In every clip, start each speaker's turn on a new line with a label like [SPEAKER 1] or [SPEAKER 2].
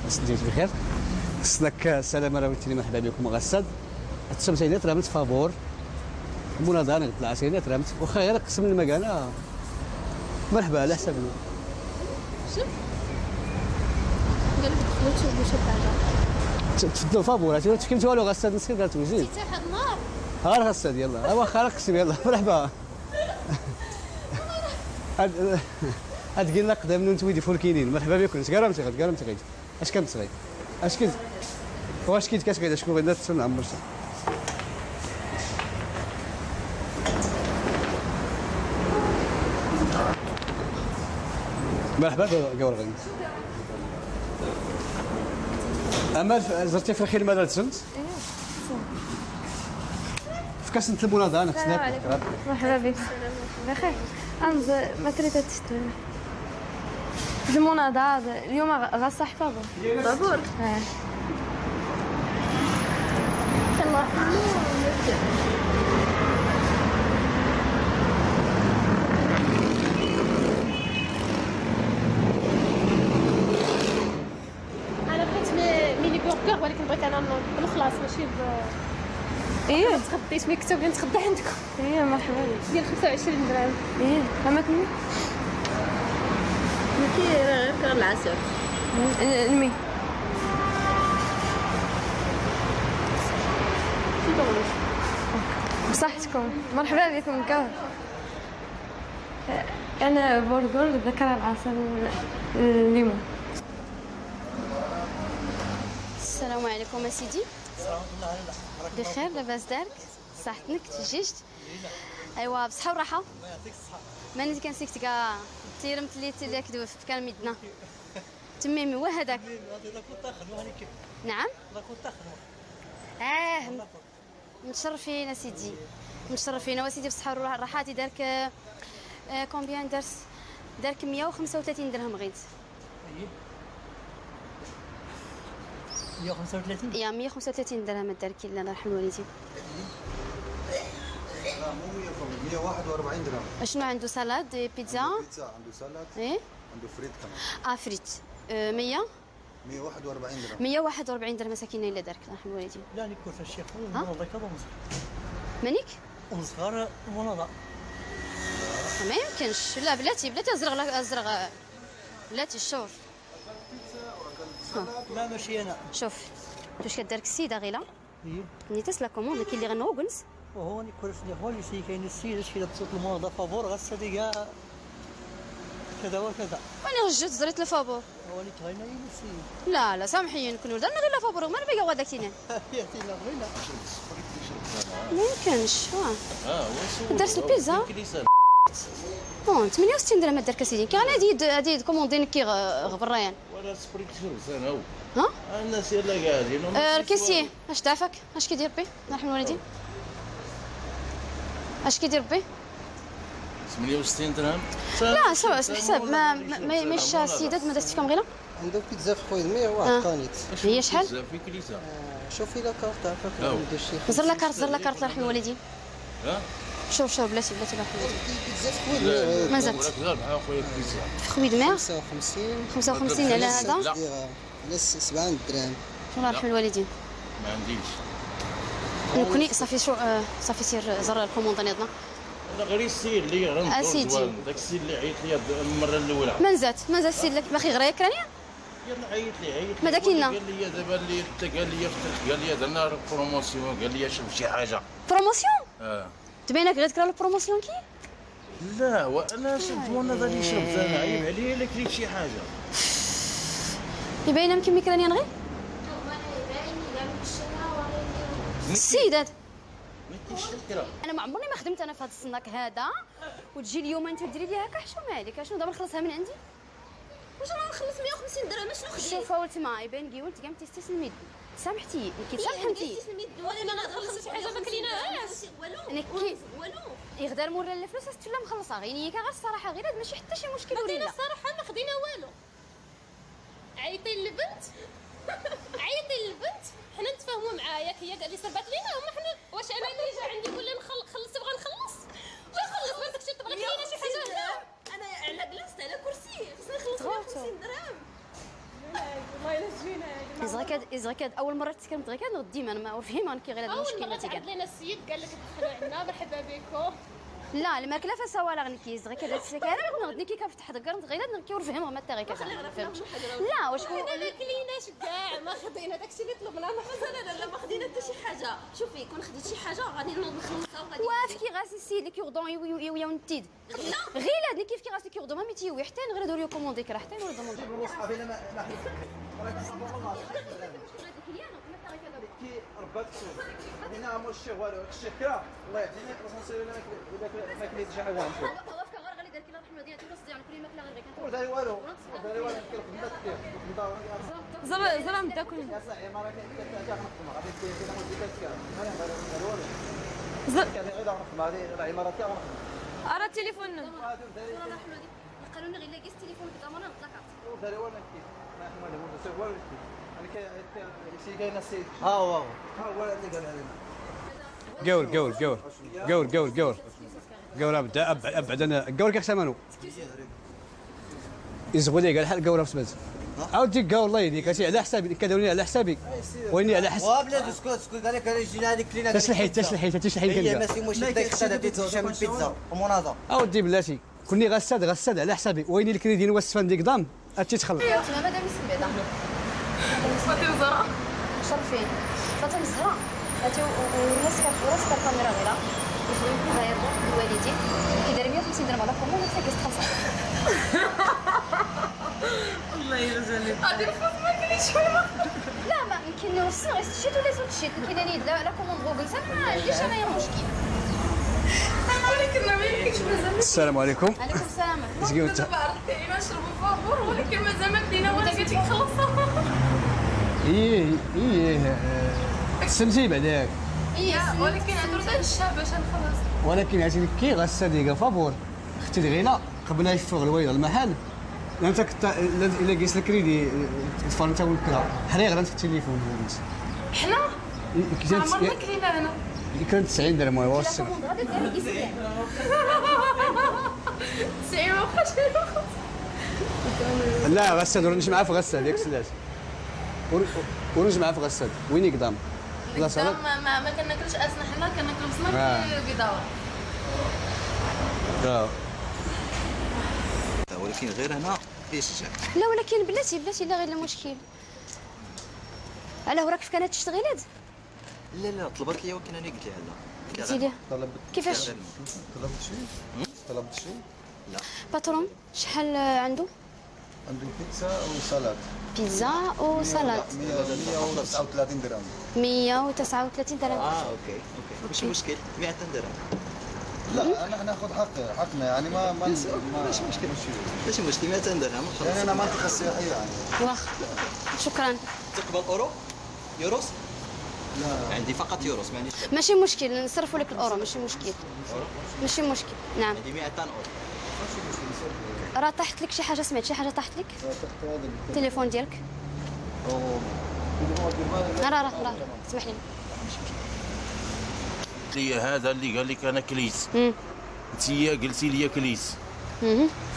[SPEAKER 1] سديت بخير. سناك السلامة راويتيني مرحبا بكم غساد. تسمسيني ترامت فابور. مناضلة طلع سيني ترامت واخا غير قسم المكانة. مرحبا على حسابنا.
[SPEAKER 2] شوف. قال لك دخلوا تشوفوا شي حاجة.
[SPEAKER 1] تفضلوا فابور تكلمتوا والو غساد مسكين دارت وجيت.
[SPEAKER 2] حتى حد النهار.
[SPEAKER 1] ها غساد يلا واخا قسم يلا مرحبا. هاد قلنا قدام من تويدي فولكينين مرحبا بكم. تقرمتي غد قرمتي غيد اش كنت اش كنت واش كنت كتغيد شكون غير تسنى عمرك. مرحبا قورغن. اما زرتي في الخير ماذا تسنت؟ في كاس المناضلة انا
[SPEAKER 3] السلام عليكم. مرحبا بك. بخير. أنز ما تريد تشتري المناضلة اليوم غصح فابور.
[SPEAKER 2] فابور؟ الله أنا بغيت mini burger ولكن بغيت أنا بالخلاص ماشي ب
[SPEAKER 3] ايه
[SPEAKER 2] تغديت ملي كتب لي نتغدى عندكم.
[SPEAKER 3] ايه مرحبا بك.
[SPEAKER 2] ديال 25 درهم.
[SPEAKER 3] ايه فهمتني؟
[SPEAKER 4] كي غير كرا العسل.
[SPEAKER 3] المي. بصحتكم مرحبا بكم كامل. انا برجر ذكر العسل الليمون.
[SPEAKER 5] السلام عليكم اسيدي. بخير لاباس دارك صحتك تجيشت؟ ايوا بصحة وراحة.
[SPEAKER 6] الله يعطيك الصحة.
[SPEAKER 5] ماني كنسيكت كاع تيرمت لي تي كدوي في كان ميدنا تميمي هو هذاك. نعم متشرفين اسيدي متشرفين واسيدي بصحة والراحة. دارك combien درس دارك 135 درهم غيد.
[SPEAKER 6] 135
[SPEAKER 5] يا 135 درهم دارك الله يرحم الوالدين.
[SPEAKER 7] لا مو 141 درهم.
[SPEAKER 5] شنو عنده؟ salade بيتزا.
[SPEAKER 7] بيتزا عنده salade.
[SPEAKER 5] ايه
[SPEAKER 7] عنده فريت كمان.
[SPEAKER 5] فريت 100
[SPEAKER 7] 141 درهم.
[SPEAKER 5] 141 درهم ساكنة الا دارك الله يرحم الوالدين.
[SPEAKER 6] لا نيك كورس الشيخ والله كذا
[SPEAKER 5] مانيك
[SPEAKER 6] ونصغر المناضلة.
[SPEAKER 5] ما يمكنش. لا بلاتي بلاتي ازرق ازرق بلاتي الشور.
[SPEAKER 6] لا ماشي انا.
[SPEAKER 5] شوف واش كدارك السيدة غيلا.
[SPEAKER 6] ايه
[SPEAKER 5] نيتاس la commande كاين اللي غنوغنس.
[SPEAKER 6] وهو كل هو اللي سي كاين السيد اش كيلبسوا المناضلة فابور غا كذا وكذا.
[SPEAKER 5] وانا رجعت زريت الفابور.
[SPEAKER 6] هو اللي تغينا السيد.
[SPEAKER 5] لا لا سامحيني نكون ولد انا غير لا فابور ما نبقى غدا كاينين.
[SPEAKER 6] يا سيدي بغينا.
[SPEAKER 5] ما يمكنش. درت البيتزا. bon 68 درهم دارك اسيدي. كي غادي هادي كوموندين كي غبريان.
[SPEAKER 8] ولا سبريك شربت انا.
[SPEAKER 5] ها؟
[SPEAKER 8] الناس يلا قاعدين.
[SPEAKER 5] caissier اش تعرفك؟ اش كيدير بي؟ الله يرحم الوالدين. اش كيدير بي؟
[SPEAKER 8] 68 درهم.
[SPEAKER 5] لا سوا الحساب ما ماشي السيدات ما درت فيكم غير.
[SPEAKER 9] عنده بيتزا في خويا مير واحد كانيت.
[SPEAKER 5] هي شحال؟
[SPEAKER 8] بيتزا في كليسا.
[SPEAKER 9] شوفي la carte عافاك عنده شي.
[SPEAKER 5] زر la carte زر la carte الله يرحم الوالدين.
[SPEAKER 8] ها؟
[SPEAKER 5] شوف شوف بلاتي بلاتي الله يرحم الوالدين.
[SPEAKER 9] بيتزا في خويا
[SPEAKER 5] ما زادت. fruits de mer
[SPEAKER 9] 55
[SPEAKER 5] 55 على هذا؟
[SPEAKER 9] على 7 درهم.
[SPEAKER 5] الله يرحم الوالدين.
[SPEAKER 8] ما عنديش.
[SPEAKER 5] نكوني صافي شو صافي سير زر ال commande ديالنا.
[SPEAKER 8] انا غير السيد اللي غندور داك السيد اللي عيط لي المرة الاولى.
[SPEAKER 5] ما نزات ما نزات السيد لك باقي غير كرانيا.
[SPEAKER 8] يلا عيط لي عيط لي.
[SPEAKER 5] ما داكينا.
[SPEAKER 8] قال لي دابا اللي قال لي قال لي درنا promotion قال لي شوف شي حاجة.
[SPEAKER 5] promotion؟ تبينك غير تكرا ال promotion كي؟
[SPEAKER 8] لا وانا شربت وانا غادي شربت انا عيب عليا الا كليت شي حاجة.
[SPEAKER 5] يبين يمكن ميكرانيان غير؟ السيدات انا ما عمرني ما خدمت انا في هذا السناك هذا وتجي اليوم انت وديري لي هكا حشومه عليك. شنو دابا نخلصها من عندي؟
[SPEAKER 4] واش انا نخلص 150 درهم شنو خديت؟
[SPEAKER 5] شوف ولت ما يبان كي ولت كاع تستسلمي سامحتي كي سامحتي
[SPEAKER 4] ولا انا نخلص شي حاجة ما كليناهاش والو والو
[SPEAKER 5] يغدر مورا الفلوس تولى مخلصة غير هي غير الصراحة غير هذا ماشي حتى شي مشكل ولا
[SPEAKER 2] لا. الصراحة ما خدينا والو. عيطي للبنت عيطي للبنت حنا نتفاهموا معاها ياك هي قال لي سربات لينا هما حنا واش انا اللي جا عندي يقول لي نخلص تبغى نخلص نخلص ما داكشي تبغى كاينه شي حاجة هنا. انا
[SPEAKER 4] على جلست على كرسي خصني نخلص 150 درهم.
[SPEAKER 2] والله الا زوينة.
[SPEAKER 5] إزغا اول مرة تكلمت غير كان ديما انا ما فهمت كي غير هذا المشكل.
[SPEAKER 2] اول مرة تعرض لنا السيد قال لك دخلوا عندنا مرحبا بكم. لا
[SPEAKER 5] الماكلة فسوا لا غنكي زغا كذا انا غنكي كنفتح دكر غير نكي ورفهم ما تا غير كذا. لا واش
[SPEAKER 2] حنا ما كليناش كاع، ما خدينا داكشي اللي طلبنا.
[SPEAKER 4] لا لا ما خدينا حتى شي حاجة. شوفي كون خديت شي حاجة غادي نوض نخلصها وغادي
[SPEAKER 5] وافكي غاس السيد اللي كيغدون يويا ونتيد غير هاد كيف كي غاس كيغدون ما ميتيوي حتى نغير دوريو كوموندي كرا حتى نغير دوموندي.
[SPEAKER 10] كي ربات هنا مو الشيخ والو الشيخ كرا الله يعطيني راسونسير الا ما كليت شي حاجة.
[SPEAKER 5] وافك غير غالي دار كي الله يرحم الوالدين تصدي على كل ماكله غير
[SPEAKER 10] كان داري والو داري والو كنخدم كثير
[SPEAKER 3] زرا تاكل
[SPEAKER 10] يا صاحبي ما راه كنخدم غادي دير كذا ما والو غير غنخدم هذه العمارة تاعي غنخدم.
[SPEAKER 3] ارى التليفون
[SPEAKER 5] القانون غير لا كيس التليفون قدام انا نطلع كارت
[SPEAKER 10] داري والو ما يحمل والو
[SPEAKER 9] ها هو
[SPEAKER 10] ها هو اللي قال علينا.
[SPEAKER 1] قول قول قول قول قول قول قول ابدا ابعد انا قول كيف ثمنه يزغولي قال حال قول في سمات عاودي قول الله يهديك هادشي على حسابي كداوني على حسابي ويني على حسابي.
[SPEAKER 9] وبلاد اسكت اسكت قال لك جينا هذيك كلينا
[SPEAKER 1] تشلحي تشلحي تشلحي
[SPEAKER 9] هي ماشي مشكل داك الساده تيتشا من بيتزا ومناضه.
[SPEAKER 1] اودي بلاتي كوني غساد غساد على حسابي ويني الكريدي نوسفان ديك دام هادشي تخلص.
[SPEAKER 5] مادام اسم بعدا
[SPEAKER 3] فاطمة الزهراء
[SPEAKER 5] شرفين فاطمة الزهراء هاتي وراسك وراسك الكاميرا غير يكون غير الوالدين كيدير 150 درهم على commande وتلاقي تخلص.
[SPEAKER 3] الله يرزقني غادي نخاف ما كليتش ولا
[SPEAKER 5] لا ما يمكن نوصل غير شيت ولا زوج شيت كاين la commande غوغل ما عنديش انايا مشكل.
[SPEAKER 3] ولكن ما يمكنش مازال.
[SPEAKER 1] السلام عليكم.
[SPEAKER 5] عليكم السلام.
[SPEAKER 3] دابا عرضتي علينا نشربوا فابور ولكن مازال ما كلينا ولا قالت لك خلصها.
[SPEAKER 1] ايه ايه سمتي بعداك.
[SPEAKER 3] ايه ولكن عذرت الشاب باش نخلص.
[SPEAKER 1] ولكن عرفتي كي غساديكا فابور اختي الغلا قبل يفرغ الوالد المحل لا انت كنت الا قيس الكريدي تفرن انت والكرا حريغ انت في التليفون.
[SPEAKER 3] حنا عمرنا كلينا هنا
[SPEAKER 1] كان 90 درهم وصل
[SPEAKER 3] 90 ما بقاش.
[SPEAKER 1] لا غساد ورنش معاه في غساد ياك سلات ورنش معاه في غساد وين يقدام
[SPEAKER 3] لا صلاة ما كناكلش اسنا حنا كناكلو بصله بيضاء.
[SPEAKER 11] ولكن غير هنا يشجع.
[SPEAKER 5] لا ولكن بلاتي بلاتي لا غير المشكل علاه وراك في كانت تشتغل هاد.
[SPEAKER 11] لا لا طلبت لي ولكن انا قلت لها لا.
[SPEAKER 5] قلتي لها كيفاش؟
[SPEAKER 7] طلبت شيء؟ طلبت شيء؟
[SPEAKER 11] لا.
[SPEAKER 5] patron شحال عنده؟
[SPEAKER 7] عنده بيتزا و salade.
[SPEAKER 5] بيتزا و salade
[SPEAKER 7] 139 درهم.
[SPEAKER 5] 139 درهم.
[SPEAKER 11] OK OK ماشي مشكل 200 درهم.
[SPEAKER 7] لا انا ناخذ حقنا يعني ما ماشي
[SPEAKER 11] مشكل ماشي مشكل 200 درهم
[SPEAKER 7] يعني انا منطقة سياحية يعني.
[SPEAKER 5] واخ شكرا.
[SPEAKER 11] تقبل اورو؟ يوروس؟ لا عندي فقط يوروس ما عنديش.
[SPEAKER 5] ماشي مشكل نصرفوا لك الاورو ماشي مشكل. ماشي مشكل نعم.
[SPEAKER 11] عندي 200 اورو.
[SPEAKER 5] راه طاحت لك شي حاجة سمعت شي حاجة طاحت لك؟ التليفون ديالك. راه راه راه اسمح لي.
[SPEAKER 8] لي هذا اللي قال لك انا كليت. انت قلتي لي كليت.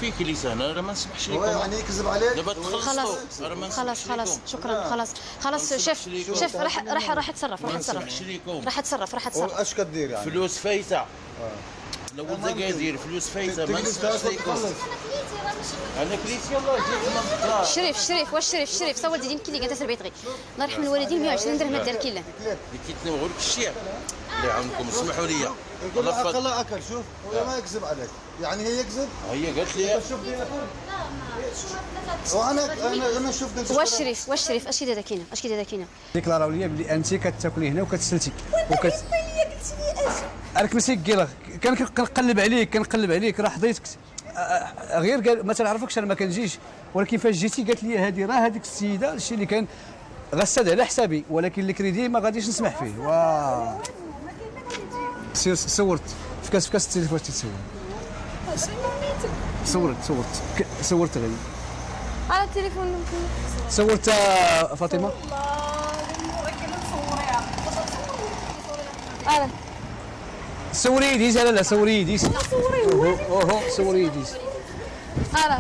[SPEAKER 8] في كليت انا راه ما نسمحش لكم.
[SPEAKER 7] يعني يكذب عليك
[SPEAKER 8] دابا
[SPEAKER 5] خلاص خلاص خلاص شكرا خلاص خلاص شيف شيف راح راح راح اتصرف راح اتصرف راح اتصرف راح اتصرف.
[SPEAKER 7] اش كدير يعني؟
[SPEAKER 8] فلوس فايته. لو ولد كيدير فلوس فايته ما نسمحش لكم. انا كليت يلاه جيت من الدار.
[SPEAKER 5] شريف شريف واش شريف شريف صور ديدين كيلي انت سربيت غي الله يرحم الوالدين 120 درهم دار كيله.
[SPEAKER 8] اللي كيتنوغوا لك الشيع الله يعاونكم اسمحوا لي.
[SPEAKER 7] اقل اكل شوف هو ما يكذب عليك يعني هي يكذب
[SPEAKER 8] هي قالت لي
[SPEAKER 7] شوف وانا انا شفت.
[SPEAKER 5] واش شريف واش شريف اش كي كاينه اش كي كاينه
[SPEAKER 1] ديكلاراو لي بلي انت كتاكلي هنا وكتسلتي
[SPEAKER 4] وكت لي قلتي لي اش
[SPEAKER 1] راك ماشي كيلا كنقلب عليك كنقلب عليك راه حضيتك غير قال ما تنعرفكش انا ما كنجيش ولكن فاش جيتي قالت لي هذه راه هذيك السيدة الشيء اللي كان غساد على حسابي ولكن الكريدي ما غاديش نسمح فيه. واو سير صورت في كاس في كاس التليفون تتصور صورت صورت صورت غير
[SPEAKER 3] على التليفون
[SPEAKER 1] صورت فاطمة.
[SPEAKER 3] الله
[SPEAKER 1] صوري يديش. لا لا صوري يديش.
[SPEAKER 3] صوري
[SPEAKER 1] اوه صوري يديش.
[SPEAKER 3] ارى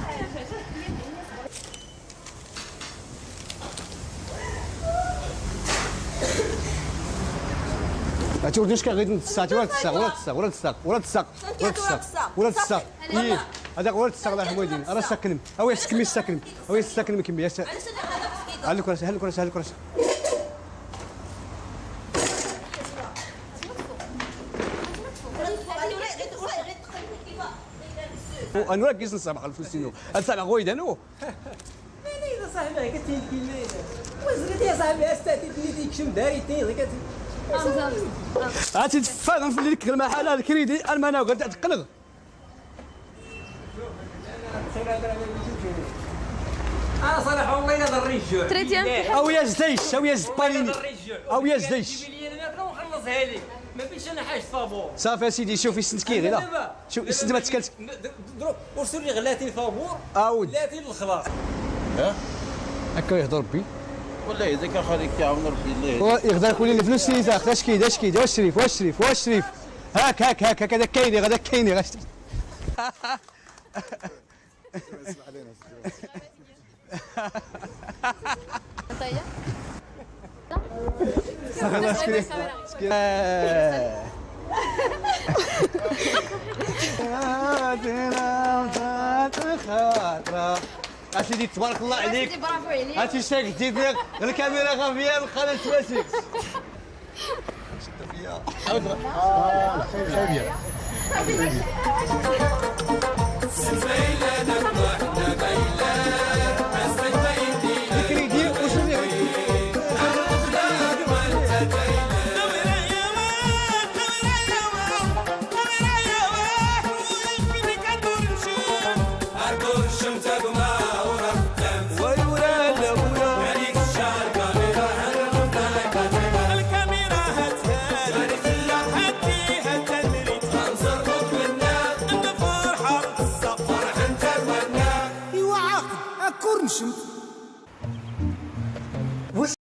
[SPEAKER 1] توديش كغير نتسا ولا تسا ولا تسا ولا تسا ولا تسا ولا تسا ولا تسا. إيه هذاك ولا تسا الله يرحم والدين. راه ساكن او يسكمي ساكن او يسكن كمي.
[SPEAKER 4] علاش انا هذا بسكيطه؟
[SPEAKER 1] هلك راسي هلك راسي هلك راسي. انا راه كيس نسامح الفلسطينو نسامح غويد انا.
[SPEAKER 10] مالي صاحبي كتيكي وزرتي يا صاحبي استاتي تنيتي كشم داري تي كت
[SPEAKER 1] عرفتي تفاهم في الليل المحل الكريدي المانا وقعد تقلق.
[SPEAKER 10] انا صراحة والله الا ضري الجوع.
[SPEAKER 1] او يا زديش او يا زباليني او يا زديش.
[SPEAKER 10] جيبي لي انا الماكلة ونخلصها لك، ما بينش انا حاجة فابور.
[SPEAKER 1] صافي اسيدي شوف السند كي لا شوف السند ما تكلت.
[SPEAKER 10] دروك ورسل لي غلاتي فابور
[SPEAKER 1] عاود
[SPEAKER 10] غلاتي للخلاص.
[SPEAKER 8] ها
[SPEAKER 1] هكا يهضر ربي
[SPEAKER 8] ولا هذاك خليك تعاون ربي الله
[SPEAKER 1] يقدر يقول لي الفلوس اللي تاخذ. اش كاين اش كاين واش شريف واش شريف واش شريف. هاك هاك هاك هاك هذاك كايني هذاك كايني.
[SPEAKER 7] اسمح لنا.
[SPEAKER 1] اسيدي تبارك الله عليك.
[SPEAKER 5] برافو عليك.
[SPEAKER 1] هاتي شاك جديد الكاميرا خفيه القناة تواسيك.
[SPEAKER 7] خير.